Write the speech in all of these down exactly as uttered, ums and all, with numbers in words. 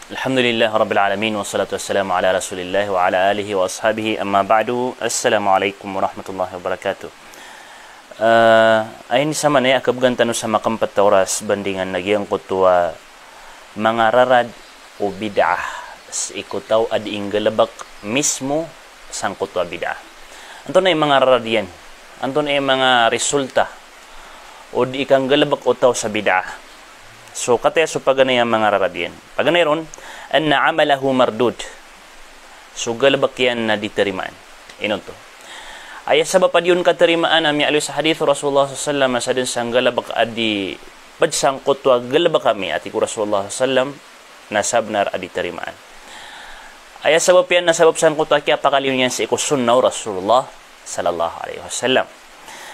Alhamdulillah Rabbil Alamin, wassalatu wassalamu ala Rasulillah wa ala alihi wa ashabihi, amma ba'du. Assalamu alaikum warahmatullahi wabarakatuh. Eh, aya nisaman aya kabgan tano sa makampet a oras bandingan na giyangkoto a manga rarad o bid'ah sii ko taw a di inggalebek mismo sangkoto a bid'ah. Antonaa i manga rarad iyan? Antonaa i manga resulta o di ikanggalebek o taw sa bid'ah? So, kataya so paganay a manga rarad iyan. Paganay ron, anna amalahu mardud. So galebek iyan na di terimaan. Inonto. Aya sabap a di on katerimaan a miyaaloy sa hadith o Rasulullah sallallahu alaihi wasallam a sadn sa nggalebek a di ped sangkoto a galebek ami, a tig o Rasulullah sallallahu alaihi wasallam, na sabnar a di terimaan. Aya sabap iyan na sabap sangkoto a kiyapakaliyo niyan sii ko sunnah o Rasulullah sallallahu alaihi wasallam.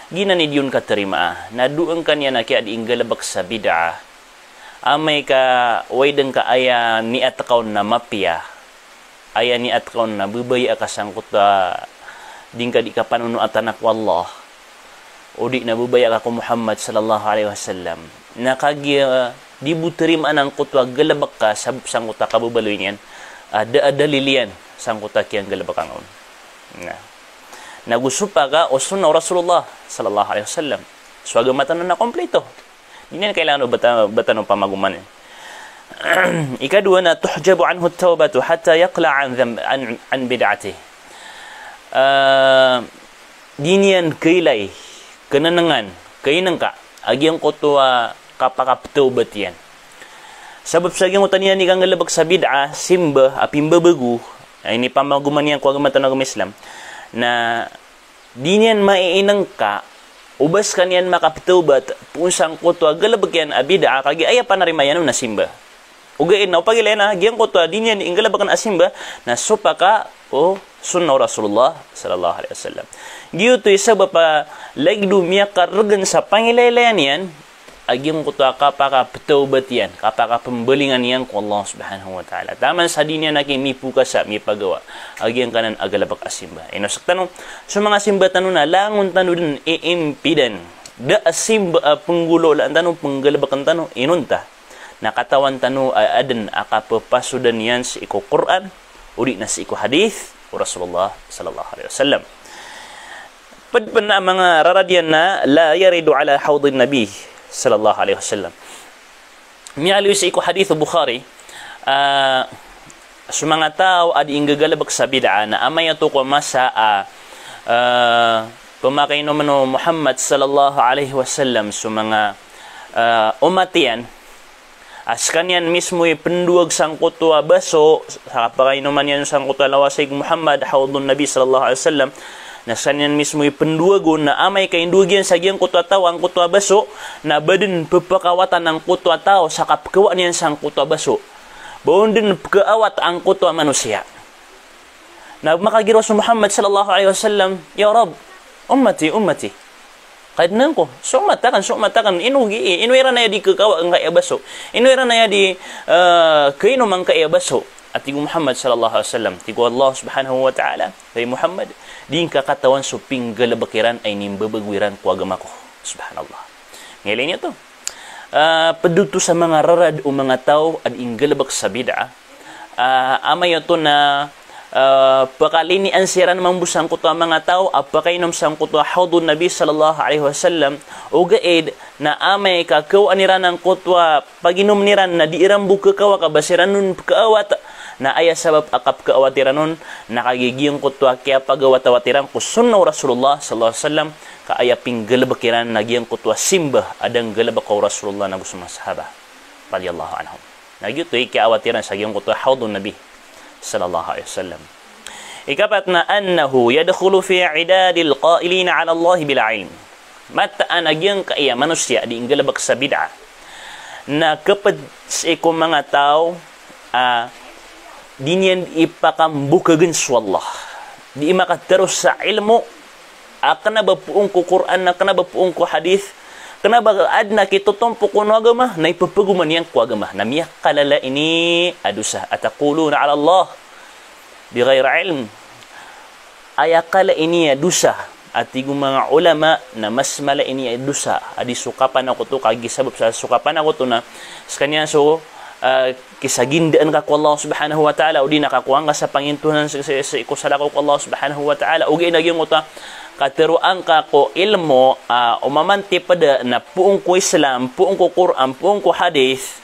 Giyanan i di on katerimaa, na doon ka niyan a kiya di inggalebek sa bid'ah. Amay ka, way dn ka aya niyat ka on na mapiya, aya niyat ka on na babaya ka sangkoto a di ngka di kapanonoatan ko Allah, o di na babaya ka ko Muhammad sallallahu alaihi wasallam. Na kagiya di bo terimaan angkoto a galebek ka sabap sangkoto a kababaloy niyan a da a dalil iyan sangkoto a kiyanggalebek angka on. Na, na go sopa ka o sunnah o Rasulullah sallallahu alaihi wasallam. So agama tano na kompleto. Di niyan kailangan o bata-, ba tano pamagoman. Ikadowa na, tuhjabu anhu at-tawbatu hatta yaqla'a an dhanb-, an, an bid'atihi. Eh, di niyan kailay, kenenengan, kainengka a giyangkoto a kapakapetawbat iyan. Sabap sa giyangkoto a niyan ikanggalebek sa bid'ah, simba a pimbabago, a inipamagoman iyan ko agama tano a agama Islam, na di niyan mainengka o ba sekaniyan makapetawbat poon sangkoto a galebek iyan a bid'ah, kagiya aya panarima iyan on na simba. Ogaid na o pagilaya niyan a giyangkoto a di niyan inggalebek a simba na sopa ka o sunnah o Rasulullah sallallahu alaihi wasallam. Giyoto i sabap a lagid o miyakaregen sa pangilaylayan iyan a giyangkoto a kapakapetawbat iyan, kapakapembalingan iyan ko Allah subhanahu wa ta'ala. Taman sa di niyan aki mipokasa, mipagawa a giyangkanan a galebek a simba. Inosek tano, so manga simba tano na langon tano den iimpidan. Da a simba a penggolawlaan tano, penggalebeken tano, inonta na katawan tano a aden a kapepasodan iyan sii ko Qur'an, o di na sii ko hadith o Rasulullah sallallahu alaihi wasallam. Ped pen a manga rarad iyan na la yaridu ala hawdin Nabi sallallahu alaihi wasallam. Miyaaloy sii ko hadith o Bukhari, ah, so manga taw a di inggagalebek sa bid'ah na amay oto ko masa a, ah, pemakainom o Muhammad sallallahu alaihi wasallam so manga, ah, omat iyan, a sekaniyan mismo i pendowag sangkoto a baso, sa kapakainoman iyan sangkoto a lawas i Muhammad, hawdun Nabi sallallahu alaihi wasallam, na sekaniyan mismo i pendowag on, na amay ka indowag iyan sa giyangkoto a taw angkoto a baso, na ba den pepakawatan angkoto a taw sa kapekawaan iyan sangkoto a baso. Ba on den pekaawat angkoto a manosiya. Na makagiraw so Muhammad sallallahu alaihi wasallam, "Ya Rabb, ummati, ummati." Kadnan ko, so omat aken, so omat aken, ino gi, ino iran aya di kekawa angkaya baso. Ino iran aya di, eh, kainom angkaya baso. A tig o Muhammad sallallahu alaihi wasallam, tig o Allah subhanahu wa ta'ala, "Hay Muhammad, di ngka katawan so pinggalebek iran a inimbabago iran ko agama ko." Subhanallah. Ngilay niyo to. Ah, ped oto sa manga rarad o manga taw a di inggalebek sa bid'ah. Ah, amay oto na, ah, pekalinian siran mambo sangkoto a manga taw a pekainom sangkoto a hawdun Nabi sallallahu alaihi wasallam, ogaid na amay ka kawaan iran angkoto a paginomen iran na di iran bo kekawa ka ba siran on pekaawat, na aya sabap a kapekaawat iran on na kagiya giyangkoto a kiyapagawatawat iran ko sunnah o Rasulullah sallallahu alaihi wasallam, ka aya pinggalebek iran na giyangkoto a simba a da nggalebeka o Rasulullah nago so manga sahaba radiyallahu anhum. Na giyoto i kiyaawat iran sa giyangkoto a hawdun Nabi sallallahu alaihi wasallam. Ikapat na, annahu yadkhulu fi i'dadil qailina ala Allah bila ilm. Mataan a giyangkaya manosiya a di inggalebek sa bid'ah na keped sii ko manga taw a di niyan di ipakambokegen so Allah. Di imakataros sa ilmo a kena ba poon ko Qur'an, a kena ba poon ko hadith, kena ba aden a kitotompok o agama, na ipepegoman iyan ko agama. Na miyakalala ini a dosa. Ataquluna ala Allah bighairi ilm. Aya kala ini a dosa, a tig o manga ulama, na mas mala ini a dosa a di sokapan angkoto, kagiya sabap sa sokapan angkoto na sekaniyan so, ah, kisagindaan ka ko Allah Subhanahu wa Ta'ala, odi na kakowa ngka sa pangintonan sii, sii, sii ko salakaw ko Allah Subhanahu wa Ta'ala. Ogaid na giyangkoto a kateroa ngka ko ilmo, ah, o mamantiped na poon ko Islam, poon ko Qur'an, poon ko hadith,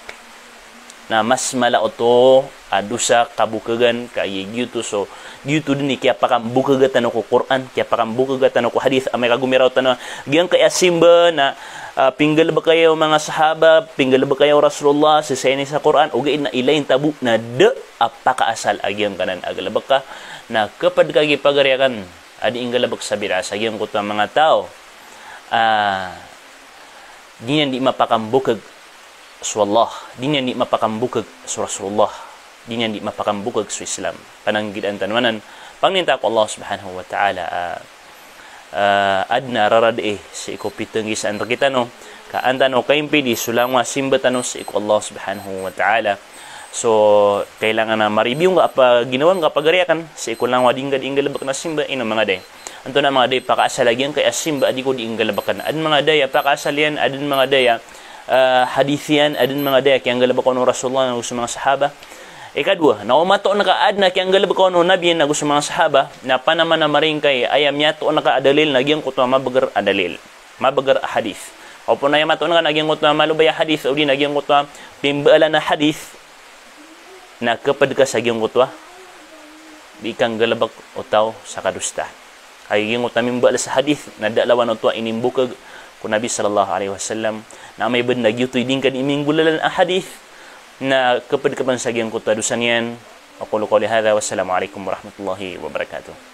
na mas mala oto a dosa kabokegan ka aya giyoto so, giyoto den i kiyapakambokega tano ko Qur'an, kiyapakambokega tano ko hadith, amay ka gomiraw tano giyangkaya simba na, ah, pinggalebeka aya o manga sahaba, pinggalebeka aya o Rasulullah, sii saya ini sa Qur'an, ogaid na ilay tano bo na da a pakaasal a giyangkanan a galebek ka, na keped ka gii pagari aken a di inggalebek sa bid'ah sa giyangkoto a manga taw a di niyan di mapakambokeg so Allah, di niyan di mapakambokeg so Rasulullah, di niyan di mapakambokeg so Islam. Pananggidaan tano anan, pangnin ta ko Allah Subhanahu wa Ta'ala, ah, ah, aden a rarad i sii ko pitenggisaan rekitano, ka an tano kaimpidi so langowan a simba tano sii ko Allah Subhanahu wa Ta'ala. So, kailangan a maribiyo ngka a paginawaan ka pagari aken sii ko langowan a di ngka di inggalebek na simba, ino manga day. Antonaa manga day pakaasal a giyangkaya simba a di ko di inggalebeken. Aden manga day a pakaasal iyan, aden manga day a, ah, hadith iyan, aden manga day a kiyanggalebeka on o Rasulullah ago so manga sahaba. Ikadowa, na o matoon ka aden a kiyanggalebeka on o Nabi ago so manga sahaba, na panaman a maringkai aya miyatoon ka a dalil na giyangkoto a mabeger a dalil, mabeger a hadith. Opama na aya matoon ka na giyangkoto a malobay a hadith, odi na giyangkoto a pimbaalan a hadith, na keped ka sa giyangkoto a di kanggalebek o taw sa kadosta. Aya giyangkoto a mimbaal sa hadith na da lawan oto a inimbokeg ko Nabi sallallahu alaihi wasallam. Na amay bed na giyoto i di ngka di iminggolalan a hadith, na keped ka pen sa giyangkoto a dosa niyan. Aqulu qawli hadha, wassalamu alaikum warahmatullahi wabarakatuh.